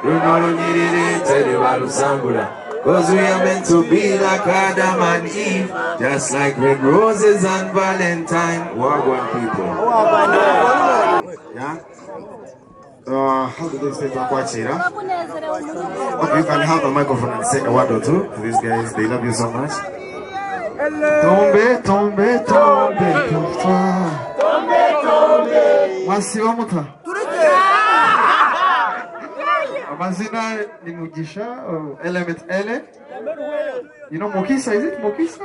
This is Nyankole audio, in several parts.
Luno lunyiriri teriba lusambula. Cause we are meant to be like Adam and Eve, just like red roses and Valentine. Wagwan people. Yeah. How do they say Twakwakira? Okay, you can have a microphone and say a word or two to these guys. They love you so much. Tombe, tombe, tombe pour toi. Mwasiba muta? Amazina ni Mugisha, Element L. You know Mukisa, is it Mukisa?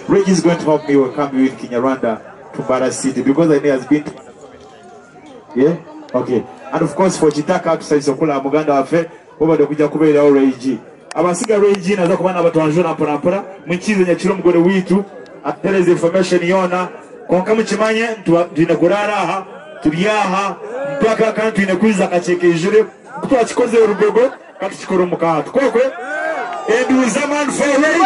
Reggie is going to help me welcome you in Kinyarwanda to Mbara City because I know has been. Yeah? Okay. And of course for Kitaka tusanyuse okulaba muganda waffe webadde okujja kubeerawo Reggie. Abasiga Reggie naza kuba nabatwanjura mpora mpora mwikize nyakiro omugore witu atuhereze information yoona konka mukimanye twine kuraara aha turi aha mpaka kandi twine kwiza akakyeka ijure nku twakikozire Rugogwe katukikore omu Kahato kwekwe enduuza man for Reggie.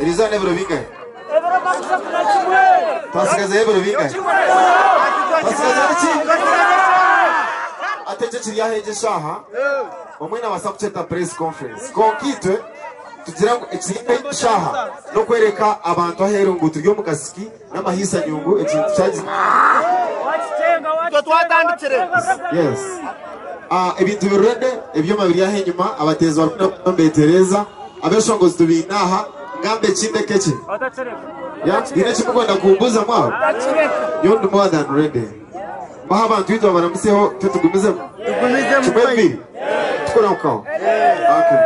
Eriza nebiro bingahe? Twasigazeyo ebiro bingahe? Twasigazeyo ki? Ate ekyo kiri aha egi eshaaha omwe nabaasa kukyeta press conference kwonka itwe tugira ngu ekiri aha egi eshaaha n'okwereka abantu aheeru ngu turi omu kasiki n'amahiisa nyungu ekintu kyagize Yes. Ebintu biri ready, ebyoma biri aha enyima, abateezi barikunda mbetereza, abeshongozi tubiine aha, ngambe ki ndeke ki? Ya, haine eki murikwenda kumbuuza mwaho? Nyowe ndi more than ready. Mbaho abantu beitu babaramutsyeho twe tugumizemu? Kimwe bibiri? Tukurahukaho? Okay.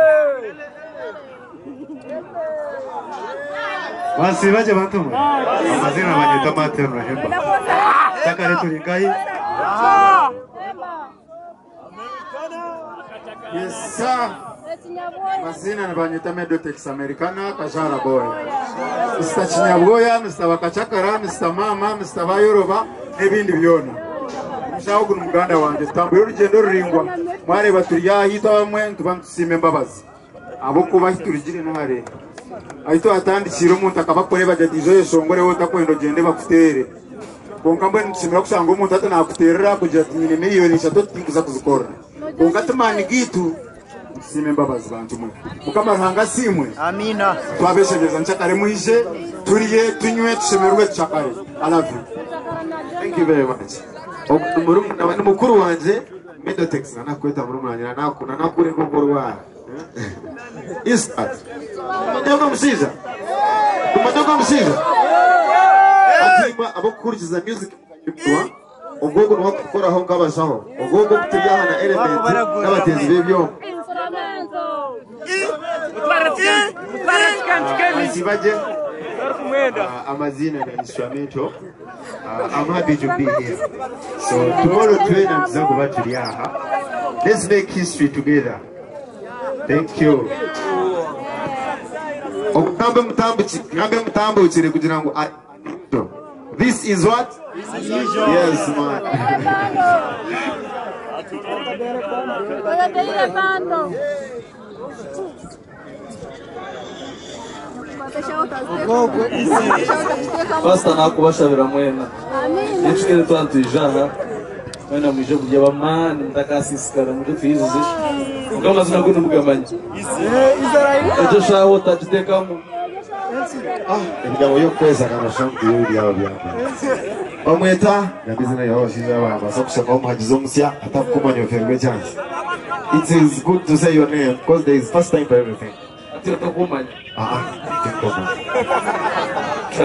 Basiiba gye bantu mwe. Amazina banyeta Martin Rahemba. Takare turi nkahi? Yes, sir. Mazina ni banyeta Medotex Americana Kajara Boy. Mr. Chinyabwoya, Mr. Bakachakara, Mr. Mama, Mr. Bayoroba n'ebindi byona. Omushaho ogu ni muganda wangye tutambwire orugyendo ruraingwa. Mwareeba turi aha itwe abamwe nituba nitusiima embabazi. Ahabw'okuba ahi turugire nihare. Ahi twatandikire omuntu akaba akureeba agira ati ija oyeshongore waaba otakwenda ogyende bakuteere. Kwonka mbwenu nitushemera kushanga omuntu ati naakuteerera akugira ati nyine miriyoni ishatu tinkuza kuzikora. Kwonka ti maani gaitu nitusiima embabazi bantu mwe. Mukama Ruhanga asiimwe. Amiina. Twabeshengyereza nkyakare mwije turye tunywe tushemererwe tukyakare. I love you. Thank you very much. Ogu ni murumuna ni mukuru wangye Medotex nanakweta murumuna wangye nanakurenga ogu orwara. Isaac. Nomanya ogwo omushaija? Nomanya ogwo omushaija? Hati imwe abarikuhurikiza music mukanyumirwa, ogwo ogwo niwe arikukoraho nk'abashaho. Ogwo ogwo ogu turi aha na Element n'abateezi b'ebyoma. Nsibaje. Amazina ni Instrumento. I'm happy to be here. So tomorrow twena tuza kuba turi aha. Let's make history together. Thank you. Ogambe mutambuki, gambe mutambukire kugira ngu This is what? Yes, man. Pastor nakubashabira mwena. Ekikere twantwija aha. Mwena mwije kurya bamani mutakasisikara muje tuyizuze. Mukama amazina go nimugamanye. Ekyo shaaha otakiteekamu. Ebigambo by'okukweza kanashonga iyo byaba byamara. Bamweta gamba izina ryawe abashaija aba babaasa kushanga omuhagizi omusya atakukumanya oferwe chance. It is good to say your name because there is first time for everything. Ati otakumanya. Tinkumanya.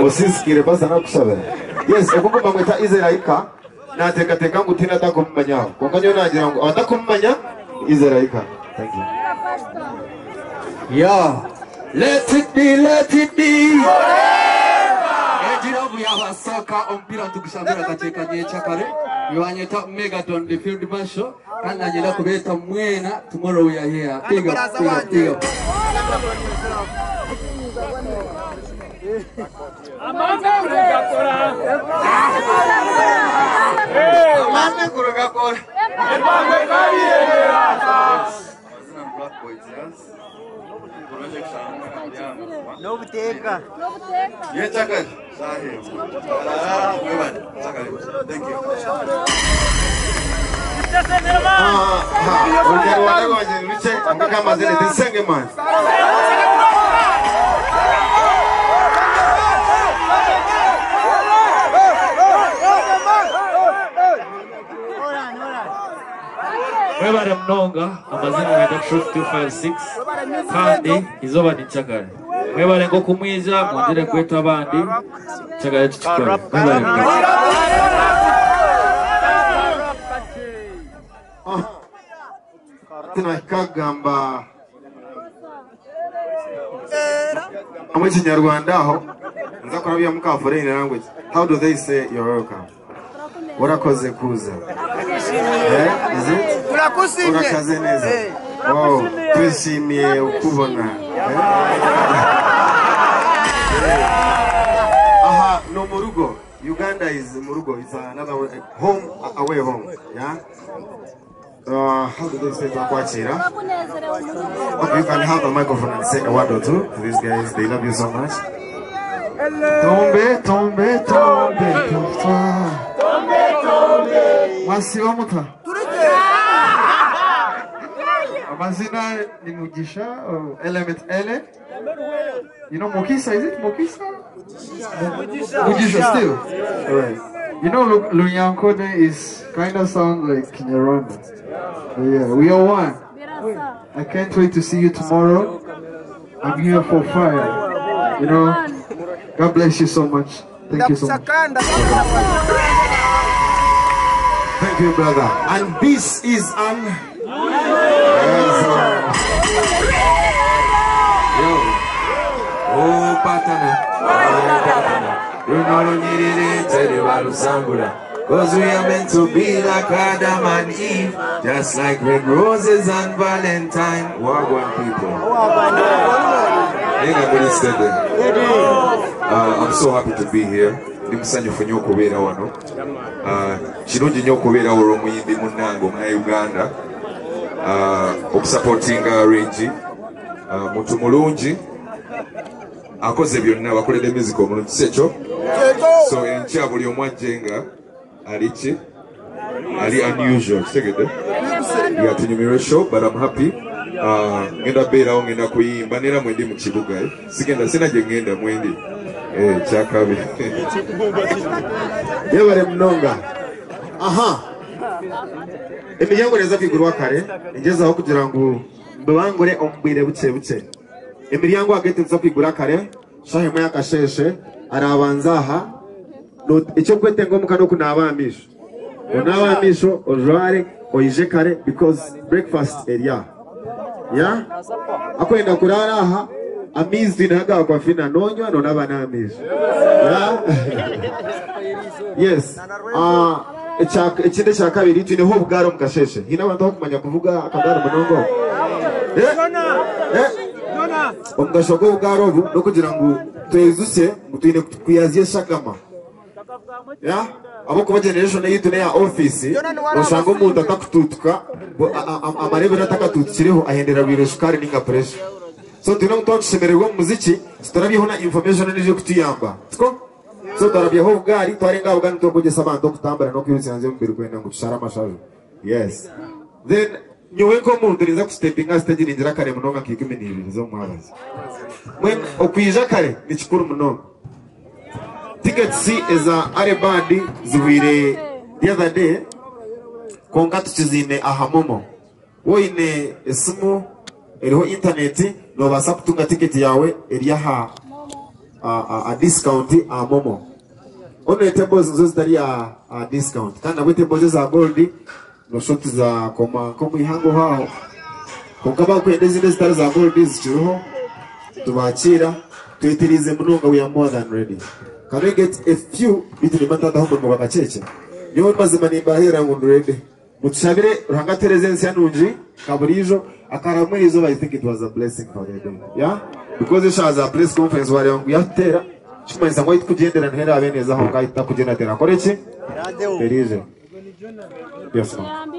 Osisikire basa nakushabira. Yes, ogu bamweta Israel nateekateeka ngu tihaine atakumumanyaho. Kwonka nyowe nagira ngu abatakumumanya Israel. Thank you. Yeah. Let it be, let it be. Forever. Soka omupiira nitugushambira akakyeka nyekyakare. Nibanyeta Megaton the field marshal kandi nanyenda kubeeta mwena tomorrow we are here. Big up, big up, big up. Amane kurugakora. N'obuteeka. Yekyakare. Thank you. Orunyarwanda rwangye ni rukye kwonka amazina Nsengeman. Mwebale munonga amazina ngenda Truth 256 kandi izooba ni nkyakare. Mwebale nk'okumwiza mwongere kweta abandi nkyakare tukikore. Mwebale munonga. Tinakagamba mu Kinyarwanda aho nza kurabya muka foreign language. How do they say you're welcome? Urakoze kuza. Eh, is it? Turakushimye. Urakaze neza. Oh, twishimiye kukubona. Eh? Aha, no mu rugo. Uganda is mu rugo. It's another way, home away home. Yeah. How do they say twakwakira? Okay, you can have a microphone and say a word or two to these guys. They love you so much. Tombe, tombe, tombe pour toi. Mwasiba muta. Amazina ni Mugisha, Element L. You know Mukisa, is it Mukisa? Mugisha still. Right. You know Lunyankole is kind of sound like Kinyarwanda. But yeah, we are one. I can't wait to see you tomorrow. I'm here for fire. You know, God bless you so much. Thank you so much. Thank you, brother. And this is an. Yes. Yo. Oh, patana. Oh, patana. Runo lunyiriri teri balusambula. Cause we are meant to be like Adam and Eve, just like red roses and Valentine. Wagwan people. Nenga muli steady. I'm so happy to be here. Ndi musanyufu nnyo okubeera wano. Kirungi nnyo okubeerawo olw'omuyimbi munnange omunnayuganda. Okusupportinga Reggie. Muntu mulungi. Akoze byonna, bakoledde music omulungi, si ekyo? So enkya buli omu ajje nga ali ki? Ali unusual, kitegedde? Yeah, tunyumirwe show, but I'm happy. Ngenda beerawo, ngenda kuyimba nera mwendi mu kibuga. Eh. Sigenda sina gye ngenda mwendi. Kyakabi. Yebale munonga. Aha. Emiryango neza kwigurwa kare, ngezaho kugira ngu mbibangure omu bwire buke buke. Emiryango agete nza kwigura kare, shaha emwe y'akasheshe, arabanza aha. Ekyokwetenga omuka n'okunaaba amaisho. Onaaba amaisho, ojware, oije kare because breakfast eri aha. Yeah? Akwenda kurara aha, amaizi naga fina nonywa nonaba n'amaizi. Yeah? Yes. Ekindi ekya kabiri twineho obugari omu kasheshe. Hiine abantu abakumanya kuvuga akagari munonga? Eh? Eh? Omugasho gw'obugari obu n'okugira ngu twezuse ngu twine kuyazya eshagama. Yeah? Abakuba generation yitu neya office osanga omuntu atakututuka amarebero atakatutukireho ahendera rwire sukari ninga pressure. So twine omuntu wakushemererwa omu muziki tutarabyeho na information nije kutuyamba. Siko? So turabyeho obugari twarenga obugari nitwokwegyesa abantu okutambura n'okwirutsa hanze omubiri kwenda ngu tushare amashajo. Yes. Then nyowe nk'omuntu ninza kustepinga stage ningira kare munonga nka 12 z'omwabazi. Mwe okwija kare ni kikuru munonga. Tickets eza Arebandi zihwire the other day konka tukizine aha momo. Woine esimu eriho internet nobasa kutunga ticket yawe eri aha a discount a momo. Ono tables nizo zitari a discount kandi nabwo tables za gold no shot za koma ko mwihango haho. Konka bakwenda ezindi zitari za gold zikiriho tubakira twitirize munonga, we are more than ready. Can we get a few beitu nimba ntataho omurimo gwa kakyekye? Nyowe mazima nimbaheera ngu ndi ready. Mutushabire Ruhanga atuhereze ensya nungi nka buriijo. Akaramwa erizooba I think it was a blessing for the day. Yeah? Because eshaaha za press conference wareeba ngu yatuteera kikumanyisa ngu ahu tukugyendera niho eraabe neeza honka ahu tutakugyenda terakore ki? Teriije. Yes ma'am.